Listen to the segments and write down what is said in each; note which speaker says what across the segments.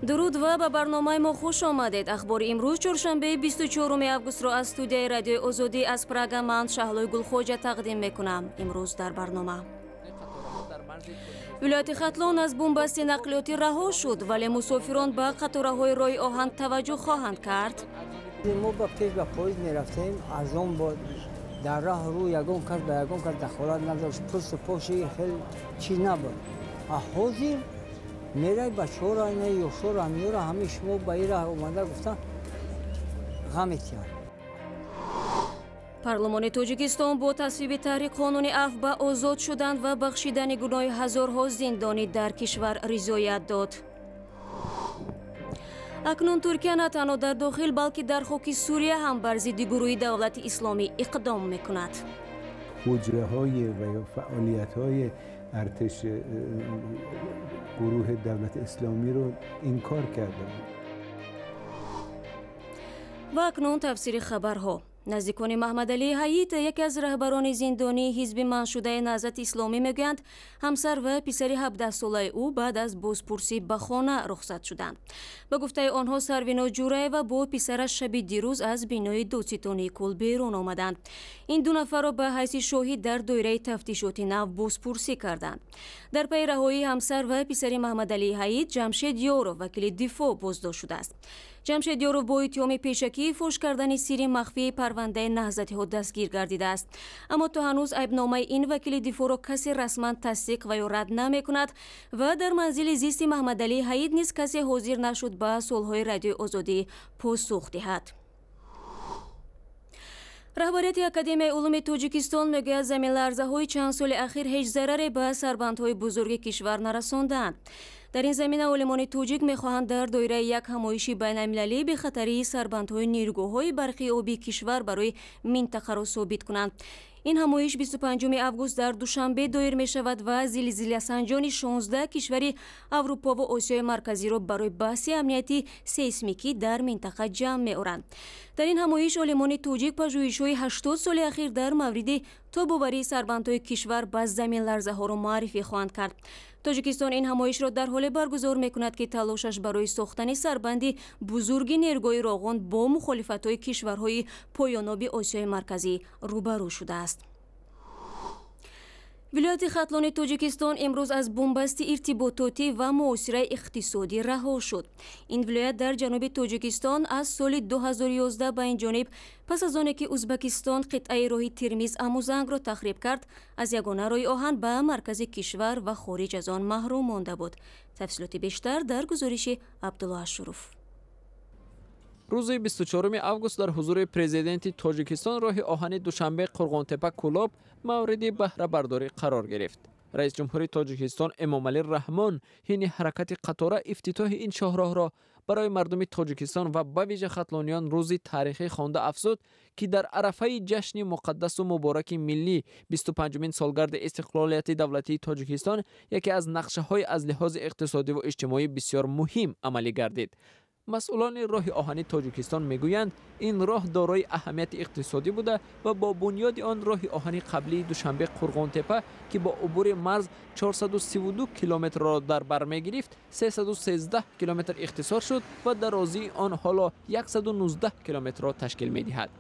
Speaker 1: Дуруд ва ба барномаи мо хуш омадед. Ахбори имрӯз, чоршанбеи 24 августро, аз студияи Радиои Озодӣ аз Прага ман, Шаҳлои Гулхоҷа, тақдим мекунам. Имрӯз дар барнома: вилояти Хатлон аз бунбасти нақлиётӣ раҳо шуд, вале мусофирон ба қатораҳои роҳи оҳан таваҷҷӯҳ хоҳанд кард.
Speaker 2: Мо ба пеш ба поезд мерафтем, арзон буд. Дар раҳ рӯ ягон кас ба ягон кас дахолат надошт, пурсу поши хел чиз набуд. А ҳозир мерай, бачаҳоро, ёшоро, ҳамиёро, ҳамаи шумо ба ин раҳ омада гуфтан, ғам метиҳанд.
Speaker 1: Парлумони Тоҷикистон бо тасвиби таҳри қонуни афв ба озод шудан ва бахшидани гуноҳи ҳазорҳо зиндонӣ дар кишвар ризоят дод. Акнун Туркия на танҳо дар дохил, балки дар хоки Сурия ҳам бар зидди гурӯҳи Давлати Исломӣ иқдом мекунад.
Speaker 3: Ҳуҷраҳои ва ё фаъолиятҳои артиш гурӯҳи Давлати Исломиро инкор карда буд.
Speaker 1: Ва акнун тафсири хабарҳо. Наздикони Маҳмадалии Ҳаит, яке аз раҳбарони зиндонии ҳизби манъшудаи Наҳзати Исломӣ, мегӯянд, ҳамсар ва писари 17-солаи ӯ баъд аз бозпурсӣ ба хона рухсат шуданд. Ба гуфтаи онҳо, Сарвино Ҷураева бо писараш шаби дирӯз аз бинои додситонии кул берун омаданд. Ин ду нафарро ба ҳайси шоҳид дар доираи тафтишоти нав бозпурсӣ карданд. Дар пайи раҳоии ҳамсар ва писари Маҳмадалии Ҳаит, Ҷамшед Ёров, вакили дифоъ, боздошт шудааст. Ҷамшед Ёров бо иттиҳоми пешакии фош кардани сирри махфии парвандаи наҳзатиҳо дастгир гардидааст, аммо то ҳанӯз айбномаи ин вакили дифоъро касе расман тасдиқ ва ё рад намекунад ва дар манзили зисти Маҳмадалии Ҳаид низ касе ҳозир нашуд ба суолҳои Радиои Озодӣ посух диҳад. Раҳбарияти Академияи улуми Тоҷикистон мегӯяд, заминларзаҳои чанд соли ахир ҳеҷ зараре ба сарбандҳои бузурги кишвар нарасондаанд. Дар ин замина олимони тоҷик мехоҳанд дар доираи як ҳамоиши байналмилалӣ бехатарии сарбандҳои нерӯгоҳҳои барқии обии кишвар барои минтақаро собит кунанд. Ин ҳамоиш 25 август дар Душанбе доир мешавад ва зилзиласанҷони 16 кишвари Аврупову Осиёи Марказиро барои баҳси амнияти сейсмикӣ дар минтақа ҷамъ меоранд. Дар ин ҳамоиш олимони тоҷик пажӯҳишҳои 80 соли ахир дар мавриди тобоварии сарбандҳои кишвар ба заминларзаҳоро муаррифӣ хоҳанд кард. Тоҷикистон ин ҳамоишро дар ҳоле баргузор мекунад, ки талошаш барои сохтани сарбанди бузурги нерӯгоҳи Роғун бо мухолифатҳои кишварҳои поёноби Осиёи Марказӣ рӯбарӯ шудааст. Вилояти Хатлони Тоҷикистон имрӯз аз бунбасти иртибототӣ ва муҳосираи иқтисодӣ раҳо шуд. Ин вилоят дар ҷануби Тоҷикистон аз соли 2011 ба ин ҷониб, пас аз оне ки Узбакистон қитъаи роҳи Термиз Амузангро тахриб кард, аз ягона роҳи оҳан ба маркази кишвар ва хориҷ аз он маҳрум монда буд. Тафсилоти бештар дар гузориши Абдулло Ашуров.
Speaker 4: Рӯзи 24 август дар ҳузури президенти Тоҷикистон роҳи оҳани Душанбе Қурғонтепа Кӯлоб мавриди баҳрабардорӣ қарор гирифт. Раиси ҷумҳури Тоҷикистон Эмомалӣ Раҳмон ҳини ҳаракати қатора ифтитоҳи ин шоҳроҳро барои мардуми Тоҷикистон ва ба вижа хатлониён рӯзи таърихӣ хонда афзуд, ки дар арафаи ҷашни муқаддасу мубораки миллӣ, 25-умин солгарди истиқлолияти давлатии Тоҷикистон, яке аз нақшаҳои аз лиҳози иқтисодиву иҷтимоӣ бисёр муҳим амалӣ гардид. Масъулони роҳи оҳани Тоҷикистон мегӯянд, ин роҳ дорои аҳамияти иқтисодӣ буда ва бо бунёди он роҳи оҳани қаблии Душанбе Қурғонтепа, ки бо убури марз 432 километрро дар бар мегирифт, 313 километр ихтисор шуд ва дарозии он ҳоло 119 километрро ташкил медиҳад.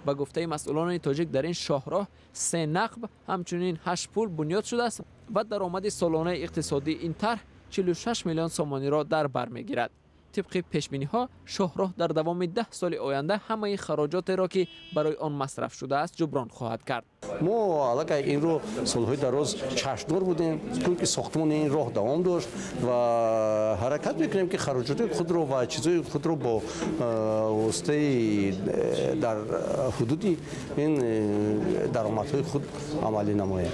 Speaker 4: Ба гуфтаи масъулони тоҷик, дар ин шоҳроҳ се нақб, ҳамчунин ҳашт пул бунёд шудааст ва даромади солонаи иқтисодии ин тарҳ 46 миллион сомониро дар бар мегирад. Тибқи пешбиниҳо, шоҳроҳ дар давоми 10 соли оянда ҳамаи хароҷотеро, ки барои он масраф шудааст, ҷуброн хоҳад кард.
Speaker 5: Мо аллакай инро солҳои дароз чашмдор будем, ки сохтмони ин роҳ давом дошт, ва ҳаракат мекунем, ки хароҷоти худро ва чизҳои худро бо воситаи дар ҳудуди ин даромадҳои худ амалӣ намоем.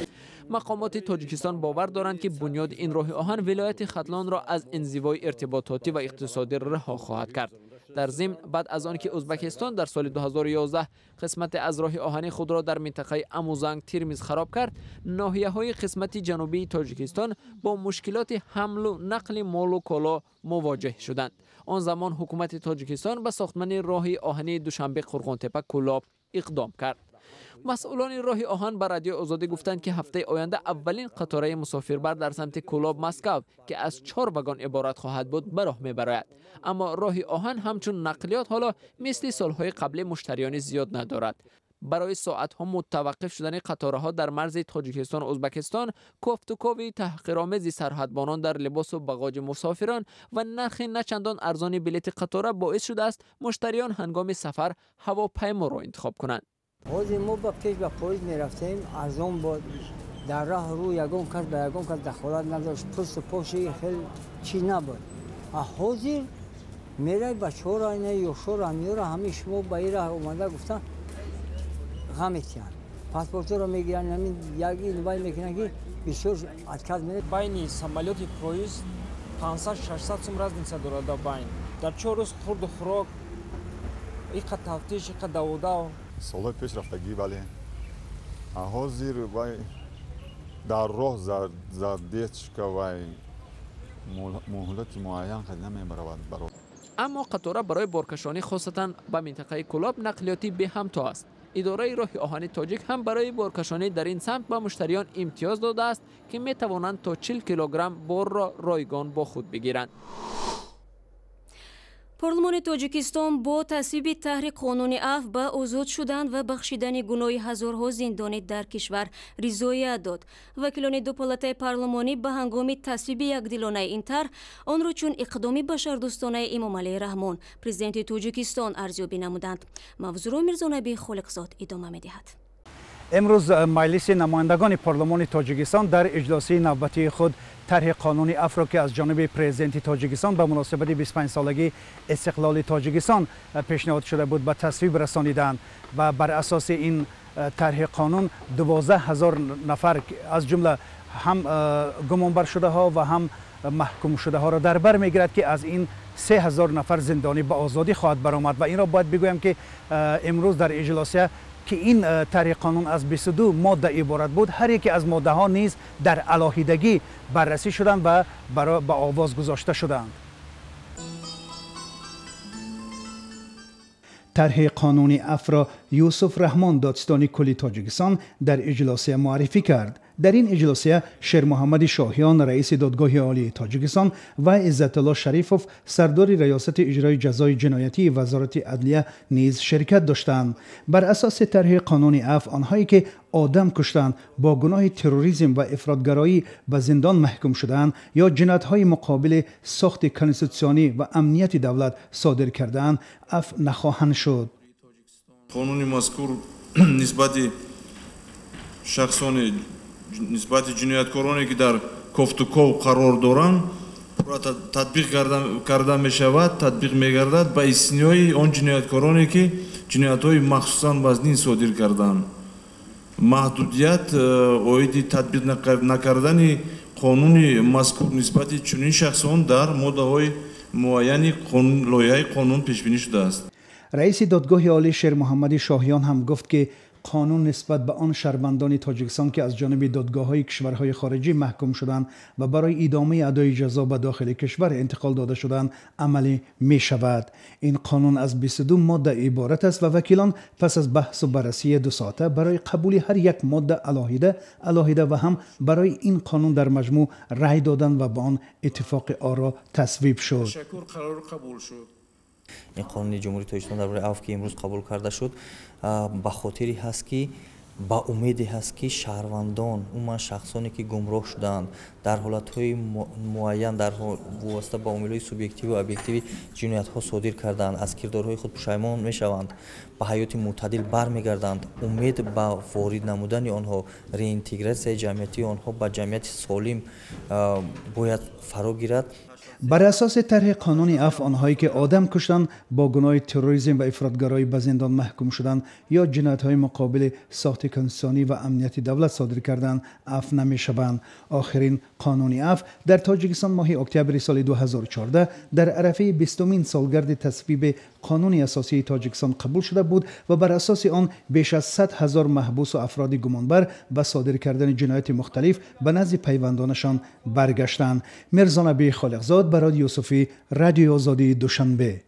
Speaker 4: Мақомоти Тоҷикистон бовар доранд, ки бунёди ин роҳи оҳан вилояти Хатлонро аз инзивои иртибототӣ ва иқтисодӣ раҳо хоҳад кард. Дар зимн, баъд аз он ки Узбакистон дар соли 2011 қисмате аз роҳи оҳани худро дар минтақаи Амузанг Тирмиз хароб кард, ноҳияҳои қисмати ҷанубии Тоҷикистон бо мушкилоти ҳамлу нақли молу коло мувоҷеҳ шуданд. Он замон ҳукумати Тоҷикистон ба сохтмани роҳи оҳании Душанбе Қурғонтепа Кӯлоб иқдом кард. Масъулони роҳи оҳан ба Радиои Озодӣ гуфтанд, ки ҳафтаи оянда аввалин қатораи мусофирбар дар самти Кӯлоб Москав, ки аз 4 вагон иборат хоҳад буд, ба роҳ мебарояд. Аммо роҳи оҳан ҳамчун нақлиёт ҳоло мисли солҳои қаблӣ муштариёни зиёд надорад. Барои соатҳо мутаваққиф шудани қатораҳо дар марзи Тоҷикистону Ӯзбекистон, кофтукови таҳқиромези сарҳадбонон дар либосу бағоҷи мусофирон ва нархи начандон арзони билети қатора боис шудааст муштариён ҳангоми сафар ҳавопайморо интихоб кунанд.
Speaker 2: Ҳозир мо ба пеш ба поезд мерафтем, арзон буд. Дар роҳ рӯ ягон кас ба ягон кас дахолат надошт, пурсу поши хел чӣ набуд. А ҳозир мерай бачаҳоро, ина ёшоро, ҳамиёро, ҳамаи шумо ба ин роҳ омада гуфтан ғам метиҳанд. Паспортҳоро мегиранд, ҳамин як ин вай мекунанд, ки бисёр отказ мерад.
Speaker 6: Байни самолёти поезд 500-600 сум разница дорад дар байн. Дар 4 рӯз хурду хӯрок, иқа тафтиш, иқа давудав.
Speaker 7: Солҳои пеш рафтагӣ, бале. Ҳозир вай дар роҳ задечка вай муҳлати муайян қад намебаравад баро.
Speaker 4: Аммо қатора барои боркашонӣ, хосатан ба минтақаи Кӯлоб, нақлиёти беҳамто аст. Идораи роҳи оҳани тоҷик ҳам барои боркашонӣ дар ин самт ба муштариён имтиёз додааст, ки метавонанд то 40 килограмм борро ройгон бо худ бигиранд.
Speaker 1: Парлумони Тоҷикистон бо тасвиби таҳри қонуни афв ба озод шудан ва бахшидани гуноҳи ҳазорҳо зиндонӣ дар кишвар ризоят дод. Вакилони ду палатаи парлумонӣ ба ҳангоми тасвиби якдилонаи ин тарҳ онро чун иқдоми башардӯстонаи Эмомалӣ Раҳмон, президенти Тоҷикистон, арзёбӣ намуданд. Мавзӯъро Мирзонаби Холиқзод идома медиҳад.
Speaker 8: Имрӯз Маҷлиси намояндагони парлумони Тоҷикистон дар иҷлосияи навбатии худ тарҳи қонуни афвро, ки аз ҷониби президенти Тоҷикистон ба муносибати 25-солагии истиқлоли Тоҷикистон пешниҳод шуда буд, ба тасвиб расониданд ва бар асоси ин тарҳи қонун 12 ҳазор нафар, аз ҷумла ҳам гумонбаршудаҳо ва ҳам маҳкумшудаҳоро дар бар мегирад, ки аз ин 3 ҳазор нафар зиндонӣ ба озодӣ хоҳад баромад. Ва инро бояд бигӯям, ки имрӯз дар иҷлосия, ки ин тарҳи қонун аз 22 модда иборат буд, ҳар яке аз моддаҳо низ дар алоҳидагӣ баррасӣ шуданд ва ба овоз гузошта шуданд. Тарҳи қонуни афвро Юсуф Раҳмон, додситони кулли Тоҷикистон, дар иҷлосия муаррифӣ кард. Дар ин иҷлосия Шермуҳаммади Шоҳиён, раиси Додгоҳи Олии Тоҷикистон, ва Иззатулло Шарифов, сардори Раёсати иҷрои ҷазои ҷиноятии Вазорати адлия, низ ширкат доштанд. Бар асоси тарҳи қонуни афв, онҳое ки одам куштанд, бо гуноҳи терроризм ва ифротгароӣ ба зиндон маҳкум шудаанд ё ҷиноятҳои муқобили сохти конститутсионӣ ва амнияти давлат содир кардаанд, афв нахоҳанд шуд.
Speaker 9: Қонуни мазкур нисбати шахсони, нисбати ҷинояткороне, ки дар кофтуков қарор доранд, пурра татбиқ карда мешавад, татбиқ мегардад, ба истиснои он ҷинояткороне, ки ҷиноятҳои махсусан вазнин содир карданд. Маҳдудият оиди татбиқ накардани қонуни мазкур нисбати чунин шахсон дар моддаҳои муайяни лоиҳаи қонун пешбинӣ шудааст.
Speaker 8: Раиси Додгоҳи Олӣ Шермуҳаммади Шоҳиён ҳам гуфт, ки қонун нисбат ба он шаҳрвандони Тоҷикистон, ки аз ҷониби додгоҳҳои кишварҳои хориҷӣ маҳкум шуданд ва барои идомаи адои ҷазо ба дохили кишвар интиқол дода шуданд, амалӣ мешавад. Ин қонун аз 22 модда иборат аст ва вакилон пас аз баҳсу баррасии дусоата барои қабули ҳар як модда алоҳида алоҳида ва ҳам барои ин қонун дар маҷмӯъ рай доданд ва ба он иттифоқи оро тасвиб шуд.
Speaker 9: Ташаккур, қарор қабул шуд.
Speaker 10: Ин қонуни Ҷумҳурии Тоҷикистон дар бораи афв, ки имрӯз қабул карда шуд, ба хотире ҳаст, ки ба умеде ҳаст, ки шаҳрвандон, умуман шахсоне, ки гумроҳ шудаанд, дар ҳолатҳои муайян, дар вобаста ба омилҳои субъективу объективӣ ҷиноятҳо содир кардаанд, аз кирдорҳои худ пушаймон мешаванд, ба ҳаёти мӯътадил бармегарданд, умед ба ворид намудани онҳо, реинтегратсияи ҷамъиятии онҳо ба ҷамъияти солим бояд фаро гирад.
Speaker 8: Бар асоси тарҳи қонуни афв, онҳое ки одам куштанд, бо гуноҳи терроризм ва ифротгароӣ ба зиндон маҳкум шуданд ё ҷиноятҳои муқобили сохти конститутсионӣ ва амнияти давлат содир карданд, афв намешаванд. Охирин қонуни афв дар Тоҷикистон моҳи октябри соли 2014 дар арафаи 20-умин солгарди тасвиби қонуни асосии Тоҷикистон қабул шуда буд ва бар асоси он беш аз 100 ҳазор маҳбусу афроди гумонбар ба содир кардани ҷинояти мухталиф ба назди пайвандонашон баргаштанд. Мирзонаби Холиқзод, Барод Юсуфӣ, Радиои Озодии, Душанбе.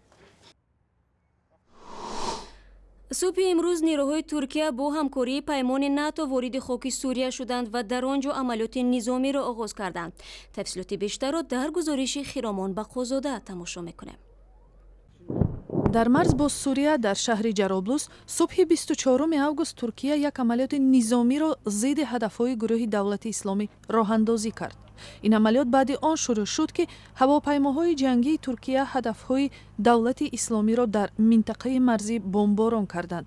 Speaker 1: Субҳи имрӯз нерӯҳои Туркия бо ҳамкории паймони НАТО вориди хоки Сурия шуданд ва дар он ҷо амалиёти низомиро оғоз карданд. Тафсилоти бештарро дар гузориши Хиромон Бақозода тамошо мекунем.
Speaker 11: Дар марз бо Сурия дар шаҳри Ҷароблус субҳи 24 август Туркия як амалиёти низомиро зидди ҳадафҳои гурӯҳи Давлати Исломӣ роҳандозӣ кард. Ин амалиёт баъди он шурӯъ шуд, ки ҳавопаймоҳои ҷангии Туркия ҳадафҳои Давлати Исломиро дар минтақаи марзӣ бомборон карданд.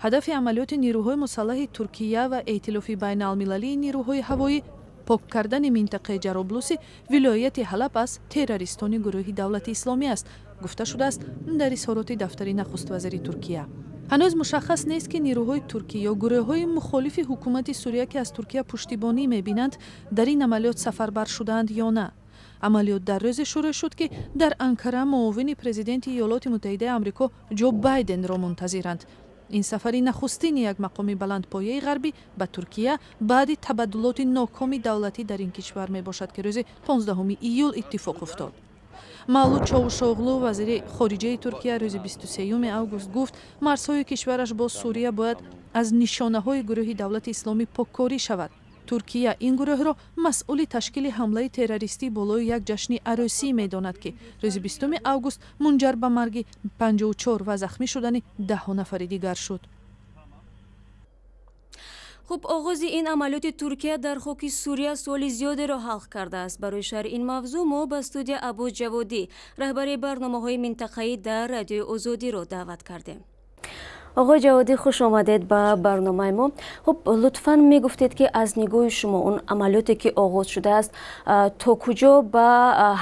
Speaker 11: Ҳадафи амалиёти нерӯҳои мусаллаҳи Туркия ва эътилофи байналмилалии нерӯҳои ҳавоӣ пок кардани минтақаи Ҷароблуси вилояти Ҳалаб аз террористони гурӯҳи Давлати Исломӣ аст, гуфта шудааст дар изҳороти дафтари нахуствазири Туркия. Ҳанӯз мушаххас нест, ки нерӯҳои туркӣ ё гурӯҳҳои мухолифи ҳукумати Сурия, ки аз Туркия пуштибонӣ мебинанд, дар ин амалиёт сафарбар шудаанд ё на. Амалиёт дар рӯзе шурӯъ шуд, ки дар Анкара муовини президенти Иёлоти Муттаҳидаи Амрико Ҷо Байденро мунтазиранд. Ин сафари нахустини як мақоми баландпояи ғарбӣ ба Туркия баъди табаддулоти нокоми давлатӣ дар ин кишвар мебошад, ки рӯзи 15 июл иттифоқ уфтод. Мавлуд Човушоғлу, вазири хориҷаи Туркия, рӯзи 23 август гуфт, марзҳои кишвараш бо Сурия бояд аз нишонаҳои гурӯҳи Давлати Исломӣ поккорӣ шавад. Туркия ин гурӯҳро масъули ташкили ҳамлаи террористӣ болои як ҷашни арӯсӣ медонад, ки рӯзи 20 август мунҷар ба марги 54 ва захмӣ шудани даҳҳо нафари дигар шуд.
Speaker 1: Хуб, оғози ин амалиёти Туркия дар хоки Сурия суоли зиёдеро ҳал кардааст. Барои шарҳи ин мавзӯъ мо ба студия Аббос Ҷаводӣ, раҳбари барномаҳои минтақаӣ дар Радиои Озодиро даъват кардем. Оғои Ҷаводӣ, хуш омадед ба барномаи мо. Хуб, лутфан мегуфтед, ки аз нигоҳи шумо он амалиёте ки оғоз шудааст, то куҷо ба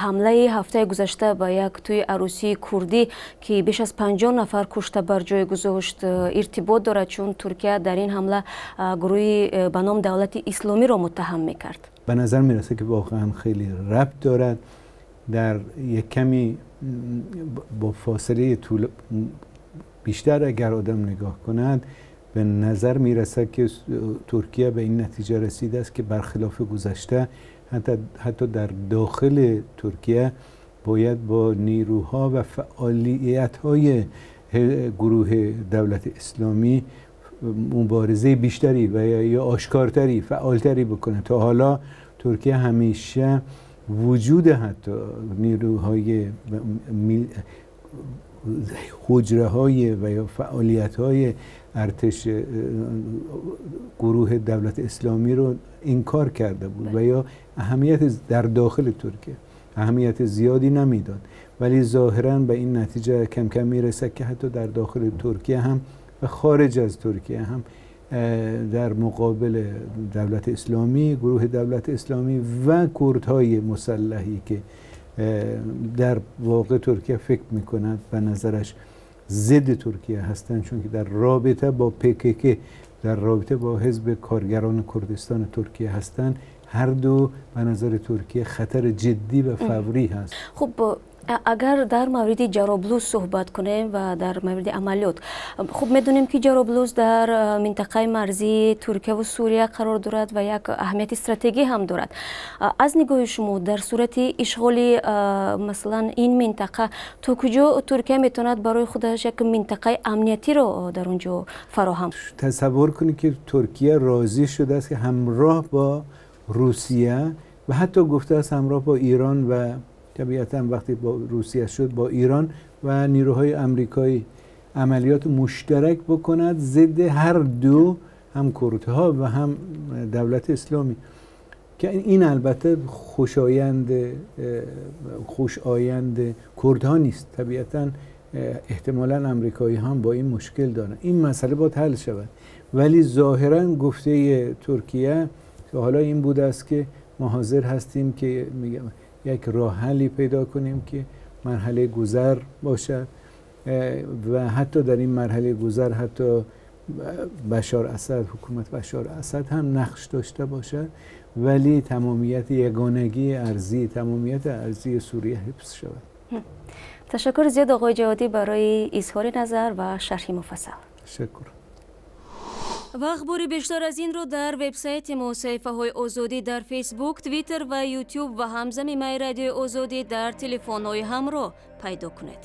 Speaker 1: ҳамлаи ҳафтаи гузашта ба як тӯи арӯсии курдӣ, ки беш аз 50 нафар кушта бар ҷой гузошт, иртибот дорад, чун Туркия дар ин ҳамла гурӯҳи ба ном Давлати Исломиро муттаҳам мекард?
Speaker 3: Ба назар мерасад, ки воқеан хеле рабт дорад. Дар як ками бо фосилаи тул بیشتر اگر آدم نگاه کند، به نظر میرسد که ترکیه به این نتیجه رسیده است که برخلاف گذشته حتی در داخل ترکیه باید با نیروها و فعالیت‌های گروه دولت اسلامی مبارزه بیشتری و یا آشکارتری، فعالتری بکنه. تا حالا ترکیه همیشه وجود حتی نیروهای حجره های و یا فعالیت های ارتش گروه دولت اسلامی رو انکار کرده بود و یا اهمیت در داخل ترکیه اهمیت زیادی نمیداد، ولی ظاهرا به این نتیجه کم کم میرسه که حتی در داخل ترکیه هم و خارج از ترکیه هم در مقابل دولت اسلامی، گروه دولت اسلامی و کردهای مسلحی که در واقع ترکیه فکر میکند به نظرش ضد ترکیه هستند، چون که در رابطه با PKK، در رابطه با حزب کارگران کردستان ترکیه هستند، هر دو به نظر ترکیه خطر جدی و فوری هست.
Speaker 1: خب، агар дар мавриди Ҷароблус суҳбат кунем ва дар мавриди амалиёт, хуб медонем, ки Ҷароблус дар минтақаи марзии Туркияву Сурия қарор дорад ва як аҳамияти стратегӣ ҳам дорад. Аз нигоҳи шумо, дар сурати ишғоли масалан ин минтақа, то куҷо Туркия метавонад барои худаш як минтақаи амниятиро дар он ҷо фароҳам
Speaker 3: Тасаввур кунед, ки Туркия розӣ шудааст, ки ҳамроҳ бо Русия و حتی گفته است همراه با ایران و طبیعتا وقتی با روسیه شد با ایران و نیروهای امریکایی عملیات مشترک بکند ضد هر دو، هم کردها و هم دولت اسلامی، که این البته خوشایند کردها نیست. طبیعتا احتمالا امریکایی هم با این مشکل دارن. این مسئله باید حل شود، ولی ظاهرا گفته ترکیه حالا این بوده است که ما حاضر هستیم که یک راه حلی پیدا کنیم که مرحله گذر باشد و حتی در این مرحله گذر حتی بشار اسد، حکومت بشار اسد هم نقش داشته باشد، ولی تمامیت یگانگی ارضی، تمامیت ارضی سوریه حفظ شود.
Speaker 1: تشکر زیاد آقای جوادی برای اظهار نظر و شرح مفصل.
Speaker 3: تشکر.
Speaker 1: Ва ахбори бештар аз инро дар вебсайти мо, саҳифаҳои Озодӣ дар Фейсбук, Твиттер ва Ютуб ва ҳам замимаи Радиои Озодӣ дар телефонҳои ҳамроҳ пайдо кунед.